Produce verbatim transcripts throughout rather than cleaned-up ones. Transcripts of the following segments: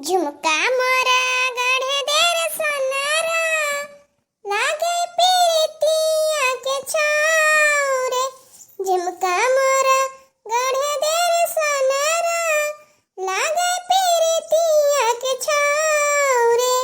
झुमका मोरा गढ़ दे रे सोनरा, लागे पीरतिया के छाँव रे। झुमका मोरा गढ़ दे रे सोनरा, लागे पीरतिया के छाँव रे।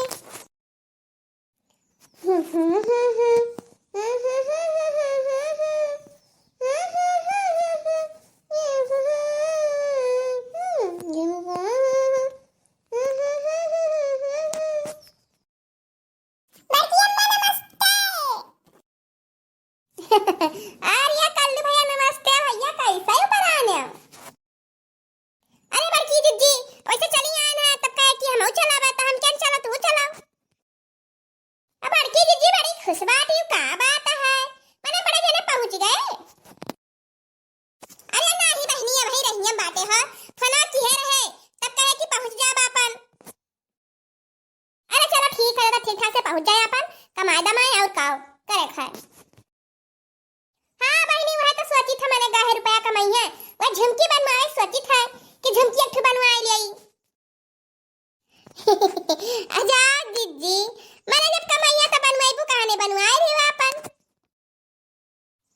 अरे कल्लू भैया नमस्ते। भैया कैसे हो पराने? अरे बड़की जिज्जी, वैसे चली आए ना, तब कहे कि हमहू चलावे, तो हम क्या चला, तू चला। अब बड़की जिज्जी बड़ी खुश बाटी, का बात है? मने बड़े जने पहुँच गए। अरे नाही बहिनी, अबही रहिया बाटे ह, फोना किहे रहे, तब कहे कि पहुँच जाब आपन। अरे चलो ठीक है, तो ठीक ठाक से पहुँच जाए आपन, कमाए दमाए और काव करे खाए। हाँ बहिनी, वह तो सोचित है, मने गए रुपया कमाई है, वह झुमकी बनवाए सोचित है कि झुमकी एक ठो बनवाए ले आई। अच्छा जिज्जी, मने जब कमाइया त बनवाइबू, कहाने बनवाए रही हो आपन।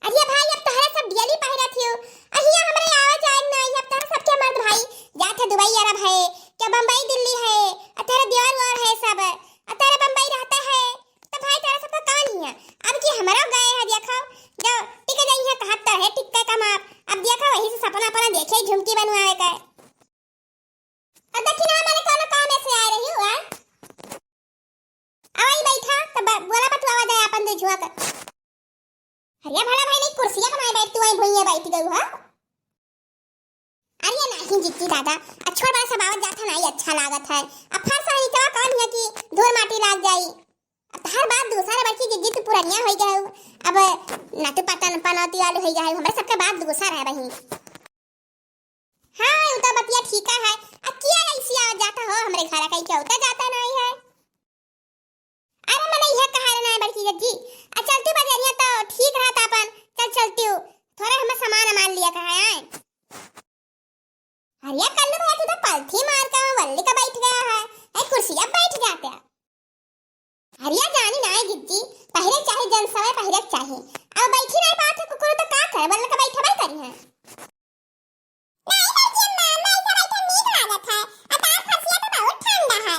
अरे भाई, अब तहरा सब डेली पहिरत हियो, अहिया हमरे आवे जाए ना, अब तहरा सबके मर्द भाई जात है दुबई अरब है, क्या बम्बई दिल्ली है, और तहरा देवर वेवर है सब, और तहरा बम्बई रहता है, तो भाई तहरा सबका कौन हिया? अब की हमरो गए है, देखो जो टिक जाई है, कहत तो है टिक के कमाब, अब देखो वही से सपना अपना देखे झुमकी बनवावे का। अब देखी ना, हमारे कौनो काम ऐसे आए रही हुआ। अब आई बैठा, तो ब-, बोला बतुआवा जाए अपन दू झुआ कर। अरे भला भाई, नहीं कुर्सिया बनाए बैठ, तू आई भुइया बैठ गई हो। अरे नहीं जिज्जी दादा, अच्छा बड़ा सब आवत जात है ना, ये अच्छा लागत है। अब फर्श है, नीचवा कौन है कि धूल माटी लाग जाई। अब हर बात दूसरा है, बड़की जिज्जी तू पुरनिया हो गए हो। अब ना तू पतन पनौती वाली हो गए हो, हमारे सबके बात दूसरा है बहिन। हाँ, उ तो बतिया ठीका है। आ किया ऐसी आवत जाता हो हमरे घरा, कहीं के होता जाता नहीं है। अरे मने यह कहा रे ना बड़की जज्जी, आ चलती बजरिया तो ठीक रहता अपन, चल चलती हूँ, थोड़ा हमें सामान अमान लिया कहा है। अरे कल्लू भैया, तू तो पलथी मार के वल्ली का बैठ गया है, ए कुर्सी अब बैठ जाते। अरे जानी नाई जिज्जी, पहिरे चाहे जन समय पहिरे चाहे। अब बैठी नाई पात है कुकुर तो का करे, वल्ली का बैठा भाई करी है। नाई भौजी अम्मा, अम्मा, ऐसा बैठा नीक लागत है। आ तार फसिया तो बहुत ठंडा है।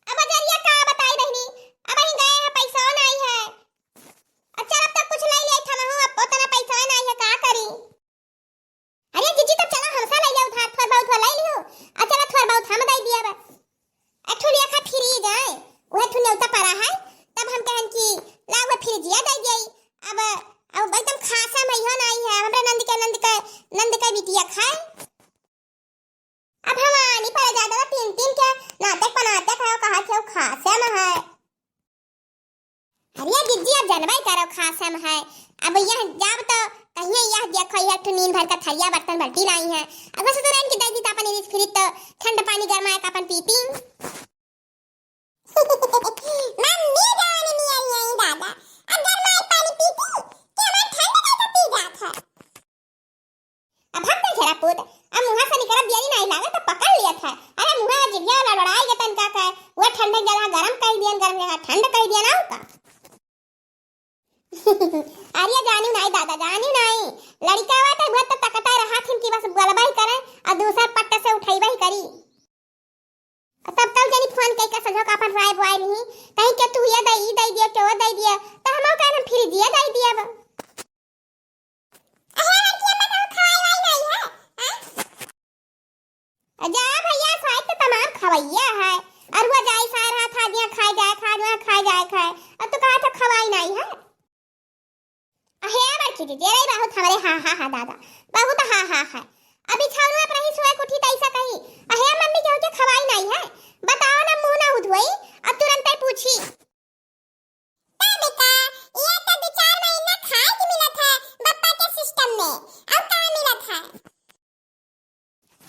अब बजरिया का बताई बहिनी, अब ही गए हैं, पैसा नाई है। अच्छा, अब तक कुछ ले लिया था, महू, अब उतना पैसा नाई है, का करी? अरे जिज्जी, तो चला हमसे ले लिया उधार, थोड़ा बहुत ले लियो। अच्छा, चला थोड़ा बहुत हम दे दिया बस। एक ठो लिया खा फ्रिज आए, वह ठो नेवता पड़ा है, तब हम कहन कि ला वह फ्रिजिया दे गई। अब, अब एकदम खासा में हो नहीं है, हमरे नंद के, नंद के, नंद के बिटिया खाए। अब हम आनी पड़ जाए दादा, तीन तीन के नाटक बनाते खाओ, कहा थे खासा में है। अरे जिज्जी, अब जनबे करो खासम है। अब यह जाब तो कहिए यह देखो, यह ठो नींद भर का थरिया बर्तन बाल्टी लाई है। अगर से तो रहन की दे दी तो अपन इरिस फिरित तो ठंड पानी गरमाए का अपन पीती। मम्मी जान नहीं आई है दादा, अब गरमाए पानी पीती कि हमार ठंड का तो पी जात है। अब हम तो झेरा पूत, अब मुँहा से निकला बियरी नहीं लागे तो पकड़ लिया था। अरे मुँहा जिभिया लड़बड़ाई के तनका का, वो ठंडे जगह गरम कह दियन, गरम जगह ठंड कह दियन, और का? अरे जानी नहीं दादा, जानी नहीं। लड़िकावा तो बहुत तो तकता रहा थिन कि बस बोलबा ही करे और दूसर पट्ट से उठैबा ही करी। तब तब जनी फोन कई के सजो का अपन राय बुआई नहीं, कहीं के तू ये दे, ई दे दिया, के वो दे दिया, तो हम कहन हम फ्रिजिया दे दिया अब। अहे लड़की अम्मा तो खवाई वाई नहीं है, हाँ? जा भैया, साइड तो तमाम खवैया है, और वो जाई सार हाथ आ गया, खाए जाए, खा जाए, खाए जाए, खाए, और तू कहा तो खवाई नहीं है। अहे बड़की दीदी, अरे बहुत हमरे हा हा हा दादा, बहुत हा हा है। अभी छौनुआ पर ही सोए के उठी त ऐसा कही, अहे मम्मी केहू के खवाई नहीं है, बताओ ना, मुंह ना उधोई, अब तुरंत ही पूछी। का बेटा, ये तो दो चार महीना खाए के मिलत है बप्पा के सिस्टम में, और का मिलत है?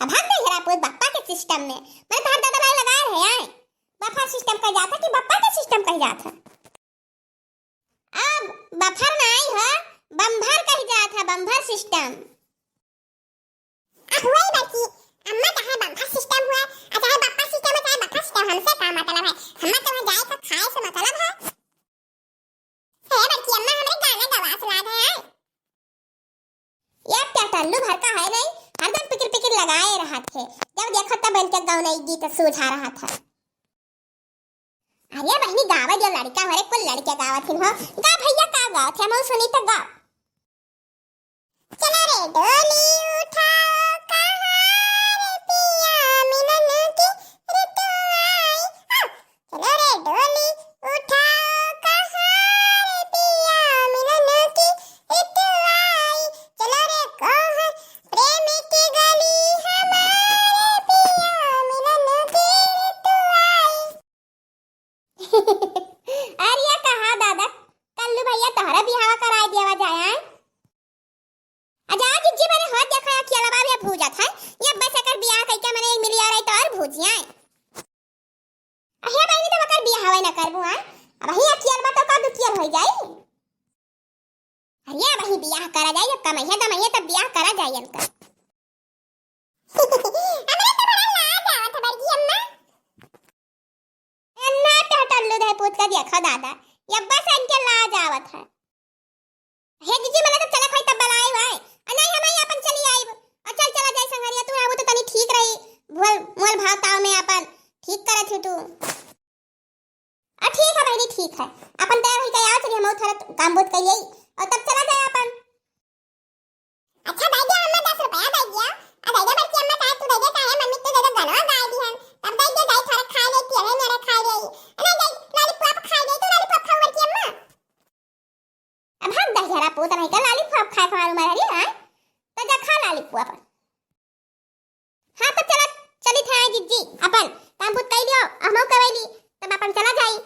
अब हम देख रहा पूत बप्पा के सिस्टम में, मैं तो हर दादा भाई लगा रहे हैं, बफर सिस्टम कह जाता कि बप्पा के सिस्टम कह जाता। अब बफर नहीं है, बम्भर कह जात है, बम्भर सिस्टम। अब हुआ ही बल्कि अम्मा चाहे बम्भर सिस्टम हुआ, आ चाहे इनके गौनई गीत सूझा रहा था। अरे बहिनी, गावा दियो, लड़का हरे कुल लड़के गावत हिन हो। गा भैया, का गावत है, हम सुनी तो गा। चलो रे डोली उठाओ कहार, पिया मिलन की ऋतु आई। हाँ। चलो रे डोली उठाओ कहार, पिया मिलन की ऋतु आई। चलो रे कोहर प्रेम की गली हमारे, पिया मिलन की ऋतु आई। अरे कहा दादा, कल्लू भैया तोहरा बिहावा कराए देवा जाए, आए? अजा जिज्जी, मने हाथ देखा या खियाला बाबू ये भूजत है, ये बस एकर बियाह कइके मने एक मिलिया रही तो और भूजिया है। अहे बहिनी, तो ओकर बियाह हवे न करबू, आए? अब ही अखियल बा तो का दुखियल हो जाई? अरे अब ही बियाह करा जाई, जब कमैया दमैया तब बियाह करा जाई इनका। हमरे तो बड़ा लाज आवत है बड़की अम्मा। ए, ना टहटल्लू दे पूत का देखा दादा, ये बस इनके लाज आवत है। हे जीजी, मने तो चले खोई तब बलाई भाई। आ नहीं, हम ही अपन चली आइब। आ चल, चला जाए संगरिया, तू रहबू तो तनी ठीक रही। मोल, मोल भाव ताव में अपन ठीक करत ही तू। आ ठीक है बहिनी, ठीक है। अपन तैयार होई के आओ, चली हम थोड़ा काम बहुत कर यही और तब चला जाए अपन। अच्छा दे दिया अम्मा, दस रुपया दे दिया। आ दे दे बड़की अम्मा, चाहे तू दे दे, चाहे मम्मी तू दे दे, गनवा गाय दी हम। तब दे दे, जाई थोड़ा खा ले, पियरे मेरे खा ले। अरे जाई लॉलीपॉप खा ले, तू लॉलीपॉप खाओ बड़की अम्मा। अब हम दहिजरा पूत नहीं का लॉलीपॉप खाए खाए मारू मरहरी, आए? तो जा खा लॉलीपॉप। हाँ, तो चला, चली थे जिज्जी, अपन काम बुत कई लियो, हमहू कवैली, तब अपन चला जाई।